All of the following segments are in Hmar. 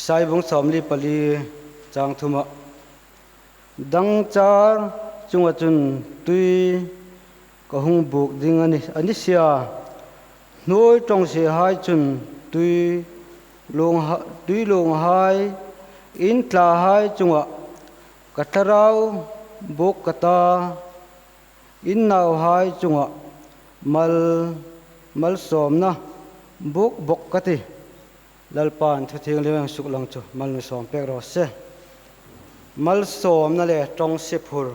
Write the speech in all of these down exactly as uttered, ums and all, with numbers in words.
Isai bung sawmli pali chang thuma. Dangchar chunga chun tui ka hung buk ding a ni, a ni sia. Hnuoi ṭawngsiehai chun tui luong ha-, tui luonghai, in tlahai chunga ka thlarau buk ka ta, in nauhai chunga mal, malsawmna buk bawk ka ti. Lalpan thu thienghlim ei suklang chu mal mi sawm pek raw se. Malsawmna le ṭawngsie phur.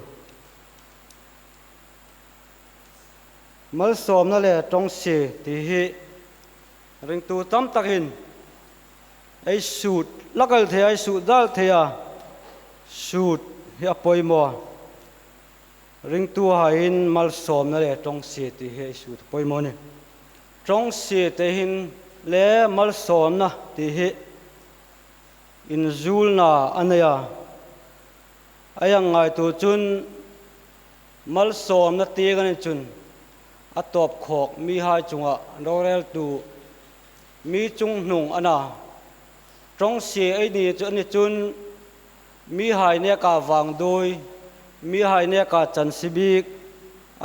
Malsawmna le ṭawngsie ti hi ringtu tam takin ei sut lak el thei, ei sut dal thei a, sut hi a poimaw. Ringtuhai hin malsawmna le ṭawngsie ti hi ei sut a poimaw a nih. Ṭawngsie te hin le malsawmna ti hi inzulna a nei a. Ei hang ngaituo chun malsawmna ti ka ni chun a tawp khawk mihai chunga roreltu mi chunghnung a na. Ṭawngsie ei ni chu, a ni chun mihai neka vangduoi, mihai neka chansi bik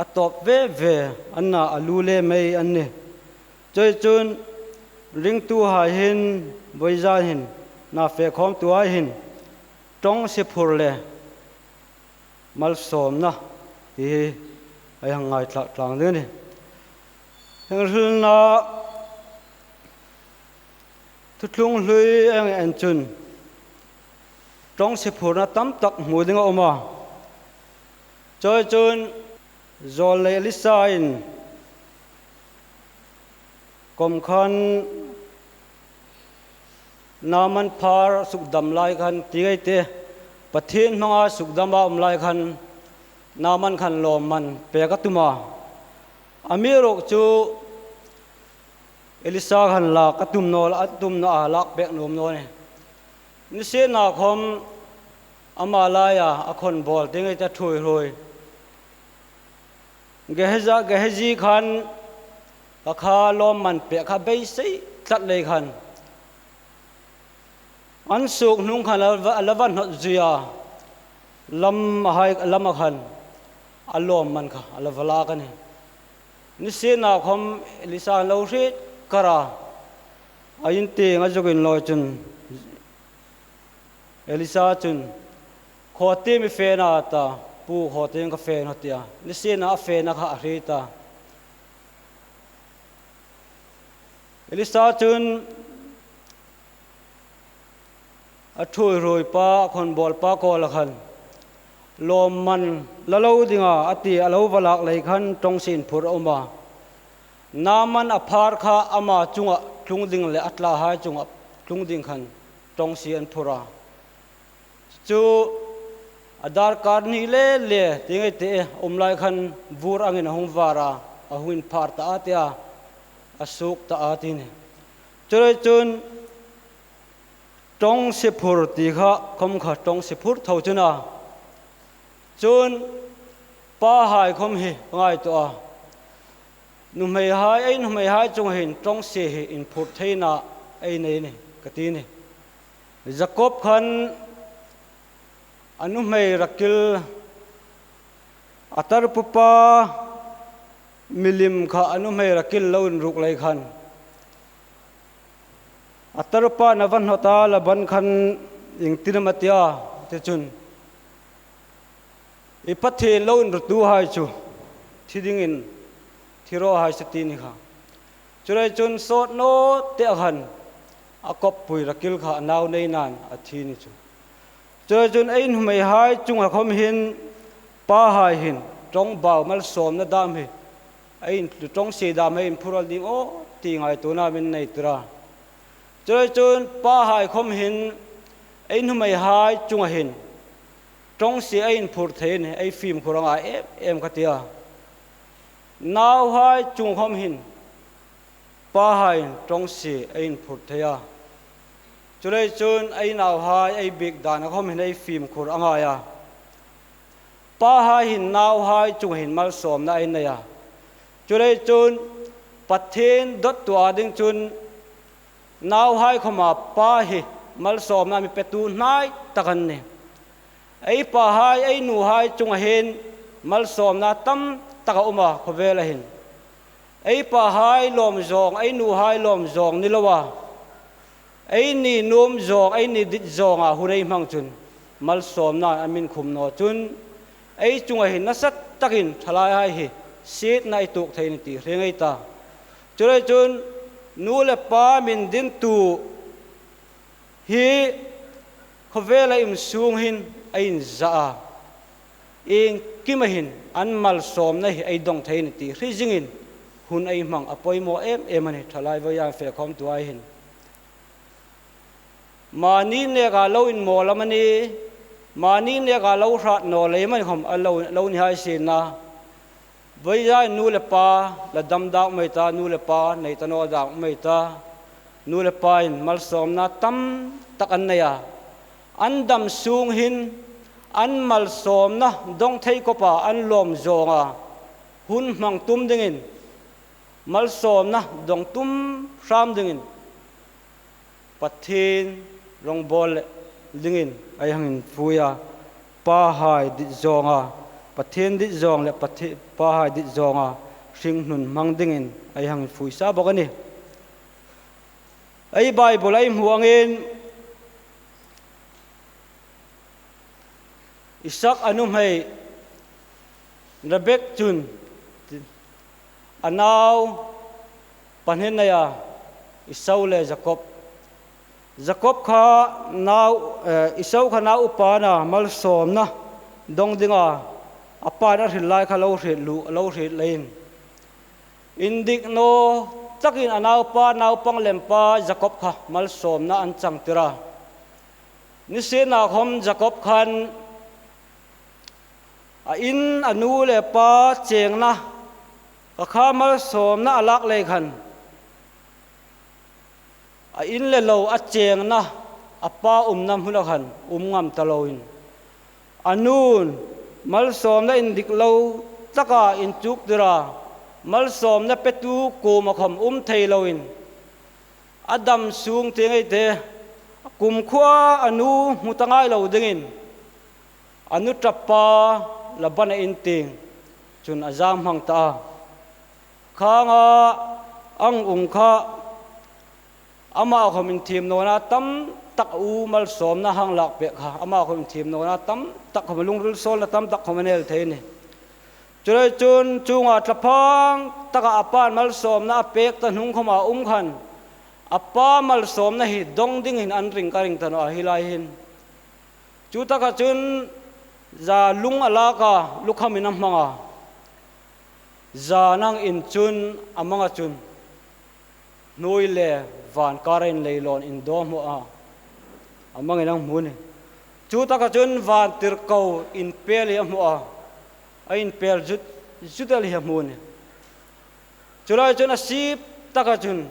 a tawp ve ve an na, a lu le mei an nih. Chuleiin chun ringtuhai hin, vawizan hin, na fe khawmtuhai hin ṭawngsie phur le malsawmna ti hi ei hang ngaithlak tlang ding a nih. Hieng hrilna thuthlung hlui ei hang en chun ṭawngsie phurna tam tak hmu ding a um a. Chuleiin chun Zawllei Elisa in kawm khan Naaman phar sukdam lai khan, ti ngei ei tih, Pathien hmanga sukdama um lai khan Naaman khan lawmman pek a tum a. Amiruokchu Elisa khan lak a tum naw, a tum naw a, lak pek nuom naw a nih. Nisienlakhawm ama laia a khawnbawl ding ei tih, a ṭhuoi hruoi. Gehazi, Gehazi khan kha lawmman pek kha beisei tlat lei khan an suok hnung khan a la va, a la va hnawt zui a, lamhai, lama khan a lawmman kha a la va lak a nih. Nisienlakhawm Elisa lo hriet kar a, a in tieng a zuk inlawi chun Elisa chun, "Khaw tieng am i fe a?" ta, "Pu, khaw tieng ka fe nawh," a ti a. Nisienlakhawm a fena kha a hriet a. Elisa chun a ṭhuoi hruoi pa, a khawnbawl pa kuoma khan, "Lawmman la lo ding a," a ti, a lo va lak lei khan ṭawngsie inphur a um a. Naaman a phar kha ama chunga tlung ding le a tlahai chunga tlung ding khan ṭawngsie an phur a. Chu a darkar ni le le, ti ngei ei tih, um lai khan vur angin a hung var a, a hung inphar ta a ti a, a suok ta a ti a nih. Chuleiin chun ṭawngsie phur ti kha khawm kha ṭawngsie phur tho chu a nih. Chun pahai khawm hi ngaituo a. Nuhmeihai, ei nuhmeihai chunga hin ṭawngsie hi inphur theina ei nei a nih, ka ti a nih. Jakob khan a nuhmei Rakil, a tarpupa milim kha a nuhmei Rakil lo inruk lei khan, a tarpupa a va hnawt a, Laban khan iengtin am a ti a, ti chun, "I Pathien lo inrutuhai chu thi dingin thi raw hai se," ti a ni kha. Chuleiin chun sawt naw te a khan a kawppui Rakil kha a nau nei nain a thi a ni chu. Chuleiin chun ei nuhmeihai chunga khawm hin pahai hin ṭawngbau malsawmna dam hi, ei in, ṭawngsie dam hi inphur el ding aw ti ngaituona min nei tir a. Chuleiin chun pahai khawm hin ei nuhmeihai chunga hin ṭawngsie ei inphur thei a nih, ei fimkhur a ngai em em ka ti a. Nauhai chung khawm hin pahai ṭawngsie ei inphur thei a. Chuleiin chun ei nauhai ei biek dan a khawm hin ei fimkhur a ngai a. Pahai hin nauhai chunga hin malsawmna ei nei a. Chuleiin chun Pathien dawttu a ding chun nauhai khawma pa hi malsawmna mi petu hnai tak an nih. Ei pahai, ei nuhai chunga hin malsawmna tam tak a um a, khawvela hin. Ei pahai lawm zawng, ei nuhai lawm zawng ni loa, eini nuom zawng, eini dit zawnga hun ei hmang chun malsawmna a mi khum naw chun, ei chunga hin nasa takin ṭhalaihai hi sietna ei tuok thei a nih ti hre ngei ei ta. Chuleiin chun nu le pa mi dintu hi khawvela insung hin ei inza a, iengkima hin an malsawmna hi ei dong thei a nih ti hre zingin hun ei hmang a poimaw em em a nih, ṭhalai vawiin fe khawmtuhai hin. Mani neka lo inmawl amanih, mani neka lo hrat naw lei amanih khawm a lo, lo ni hai sien a. Vawiin nu le pa la dam dang um ei ta, nu le pa nei ta naw dang um ei ta. Nu le pain malsawmna tam tak an nei a. An dam sung hin an malsawmna dong thei khawpa an lawm zawnga hun hmang tum dingin, malsawmna dong tum hram dingin Pathien rawngbawl le dingin ei hang invui a. Pahai dit zawnga, Pathien dit zawng le Pathi-, pahai dit zawnga hringnun hmang dingin ei hang invui sa bawk a nih. Ei Bible ei hmu angin Isak a nuhmei Rebek chun a nau pahni nei a, Esau le Jakob. Jakob kha nau, eh, Esau kha nau upa a na, malsawmna dong dinga a pa'n a hril lai kha lo hriet lu, lo hriet leiin, indik naw takin a naupa, naupang lempa Jakob kha malsawmna an changtir a. Nisienlakhawm Jakob khan a in, a nu le pa chengna, kha kha malsawmna a lak lei khan, a in le lo a chengna, a pa umna hmuna khan um ngam ta loin, a nun malsawmna indik lo taka inchuktir a, malsawmna petu kuoma khawm um thei loin, a dam sung tieng ei ti, a kumkhuoa a nu hmu ta ngai lo dingin, a nu ṭapa Laban a in tieng chun a zam hmang ta a. Khang a ang ung kha, ama khawm inthiem nawna tam tak, u malsawmna hang lak pek kha, ama khawm inthiem nawna tam tak khawm, lungril sawlna tam tak khawm a nei thei a nih. Chuleiin chun chuonga thlaphang taka a pa'n malsawmna a pek ta hnung khawma um khan, a pa malsawmna hi dong dingin an ring ka ring ta naw a, hi lai hin. Chu taka chun za lung a lak a, lukhamin a hmang a. Za nang in chun a manga chun hnuoi le van kara inleilawn indaw a hmu a. A mangin a hmu a nih. Chu taka chun vantirko inpel hi a hmu a. A inpel zut zut el hi a hmu a nih. Chu lai chun a sip taka chun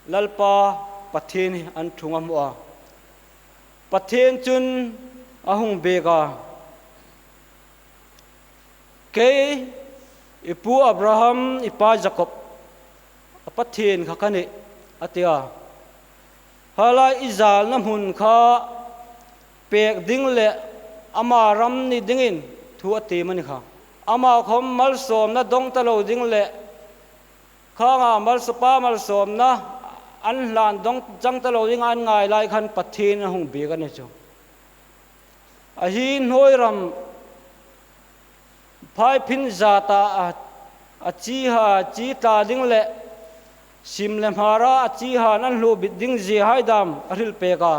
Lalpa Pathien hi an ṭhung a hmu a. Pathien chun a hung biek a, "Kei, i pu Abraham, i pa Jakob, a Pathien kha ka nih," a ti a. "Hi lai i zalna hmun kha pek ding le ama ram ni dingin thu a tiem a ni kha. Ama khawm malsawmna dong ta lo ding le khang a malsawm, pa malsawmna an hlan dong chang ta lo ding an ngai lai khan Pathien a hung biek a ni chu. A hi hnuoi ram phaiphin zata a, a chi ha chi tla ding le sim le hmara a chi ha an hluo bit ding zie hai dam a hril pek a."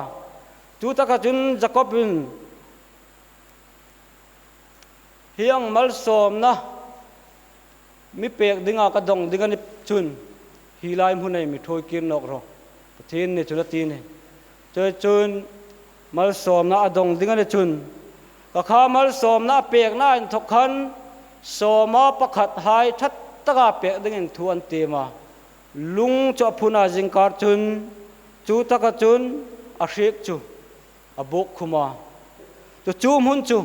Chu taka chun Jakobin, "Hieng malsawmna mi pek dinga ka dong ding a ni chun, hi lai hmun ei mi ṭhuoi kir nawk rawh. Pathien ni chun a ti a nih. Chuleiin chun malsawmna a dong ding a ni chun, ka kha malsawmna a pekna inthok khan sawma pakhat hai ṭha taka pek dingin thu an tiem a." Lung chu a phun a, zingkar chun, chu taka chun a hriek chu a buk khum a. Chu, chu hmun chu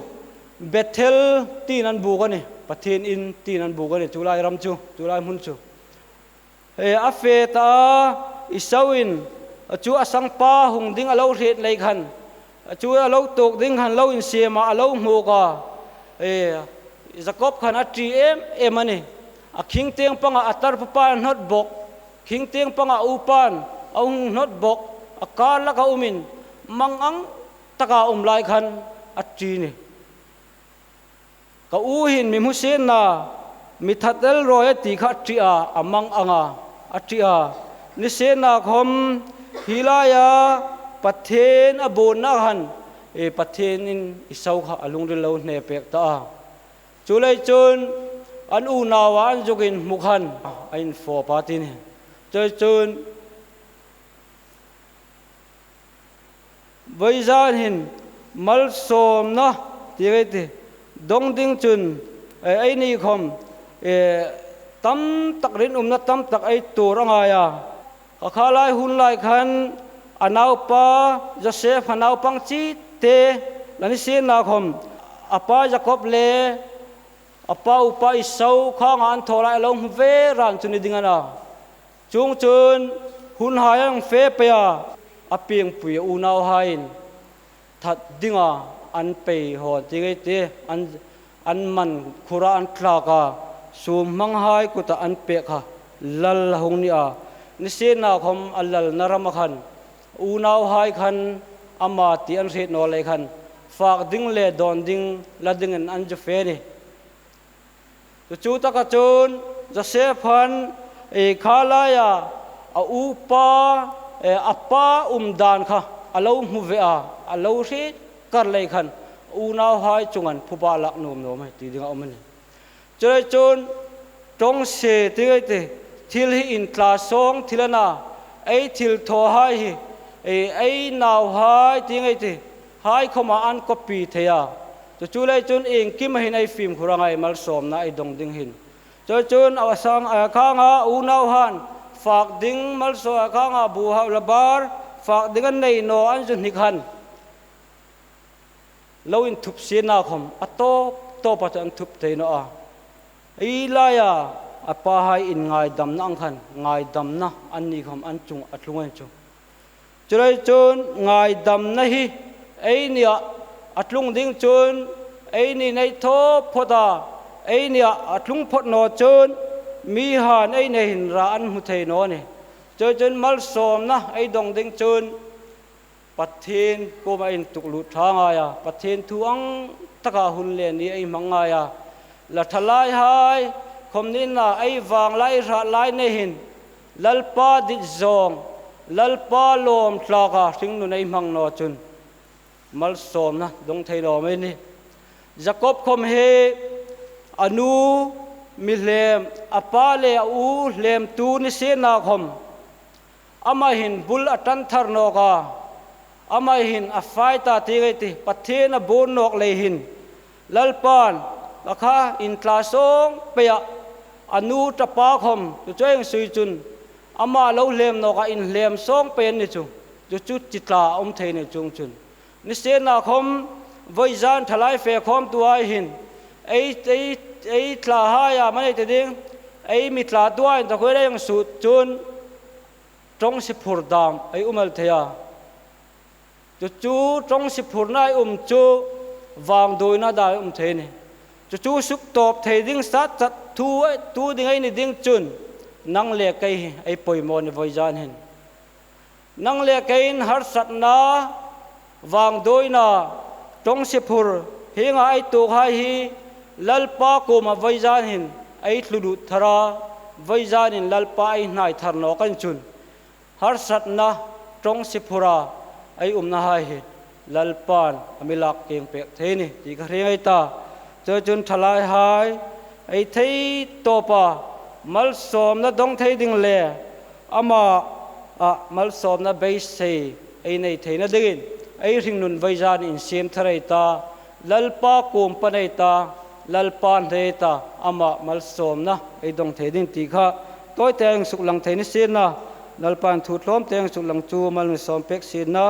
Bethel tiin an buk a nih, Pathien in tiin an buk a nih, chu lai ram chu, chu lai hmun chu. E, a fe ta a, Esauin Chu a sangpa hung ding a lo hriet lei khan, chu a lo tuok ding khan lo insiema a lo hmuok a. E, Jakob khan a ṭi em em a nih. A khing tieng panga a tarpupa hnawt bawk, khing tieng panga upan a hung hnawt bawk, a kar laka umin mangang taka um lai khan a ṭi nih. Ka u hin mi hmusietna, mi that el rawi a ti kha a ṭi a, a mangang a, a ṭi a. Nisietna khawm hi laia Pathien a buonna khan, e, Pathienin Esau kha a lungril lo hne pek ta a. Chuleiin chun an unaua an zuk inhmu khan a infawp a ti nih. Chuleiin chun vawizan hin malsawmna ti ei ti dong ding chun, e, eini khawm, e, tam tak, rinumna tam tak ei tuor a ngai a. Kha kha lai hun lai khan a naupa Josef, a naupang chite, la nisietna khawm a pa Jakob le a pa upa Esau khanga an thaw lai a lo hmu ve ran chu ni ding a na. Chuongchun hun hai a fe pei a, a piengpui unauhaiin that dinga an pei hawn ti ei ti, an, an man khura an tlak a, sum hmanghai kuta an pek kha lal a hung ni a. Nisietna khawm a lalna rama khan unauhai khan ama ti an hriet naw lei khan fak ding le dawn ding la dingin an zu fe nih. Chu chu taka chun Josef khan, e, kha laia a upa, e, a pa um dan kha a lo hmu ve a, a lo hriet kar lei khan unauhai chunga phuba lak nuom nuom ei ti ding a um a nih. Chuleiin chun ṭawngsie ti ei ti, thil hi intlasawng thil a na, ei thilthawhai hi, e, ei nauhai ti ei ti, hai khawma an copy thei a. Chu chu lei chun iengkima hin ei fimkhur a ngai malsawmna ei dong ding hin. Chuleiin chun a sang, a khanga unauhan fak ding malsawm, a khanga bu hau la bar fak ding an nei naw an zu hnik khan lo inthup sienna khawm a tawp tawpa chu an thup thei naw a. Ei laia a pahai inngaidamna ang khan ngaidamna anni khawm an chunga tlung a ni chu. Chuleiin chun ngaidamna hi eini a tlung ding chun eini nei thaw phawt a, eini a tlung phawt naw chun mihan ei nei hin ra an hmu thei naw a nih. Chuleiin chun malsawmna ei dong ding chun Pathien kuoma intuklut ṭha ngai a, Pathien thu ang taka hun le ni ei hmang ngai a. La thalaihai khawm nina ei vang lai, hrat lai nei hin Lalpa dit zawng, Lalpa lawm tlaka hringnun ei hmang naw chun malsawmna dong thei naw mei ni. Jakob khawm hi a nu mi hlem, a pa le a u hlemtu ni sienna khawm ama hin bul a ṭan thar nawk a, ama hin a fai ta ti ei ti, Pathien a buon nawk lei hin Lalpan a kha intlasawng pei a, a nu ṭapa khawm chu chu a ieng sui chun ama lo hlem nawk a, inhlem sawng pei a ni chu. Chu chu chi tla a um thei ni chuong chun. Nisienna khawm vawizan thalai fe khawmtuhai hin ei, ei, ei thlahai a mani ti ding, ei mi thlatuhai inthawk ei ieng sui chun ṭawngsie phur dam ei um el thei a. Chu chu ṭawngsie phurna ei um chu vangduoina dam ei um thei ni. Chu chu suktawp thei ding satchat thu ei tu ding ei ni ding chun nang le kei hi ei poimaw ni vawizan hin. Nang le keiin harsatna, vangduoina, ṭawngsie phur hienga ei tuokhai hi Lalpa kuoma vawizan hin ei thlulut thar a, vawizan hin Lalpa ei hnai thar nawk a ni chun harsatna, ṭawngsie phura ei umnahai hi Lalpan a mi lak kieng pek thei ni ti ka hre ngei ta. Chuleiin chun thalaihai ei thei tawpa malsawmna dong thei ding le ama a malsawmna beisei ei nei theina dingin ei hringnun vawizan insiem thar ei ta, Lalpa kuom pan ei ta, Lalpa hnai ta, ama malsawmna ei dong thei ding ti kha tawite ieng suklang thei ni sienla, Lalpan thu tlawmte ieng suklang chu mal mi sawm pek sienla,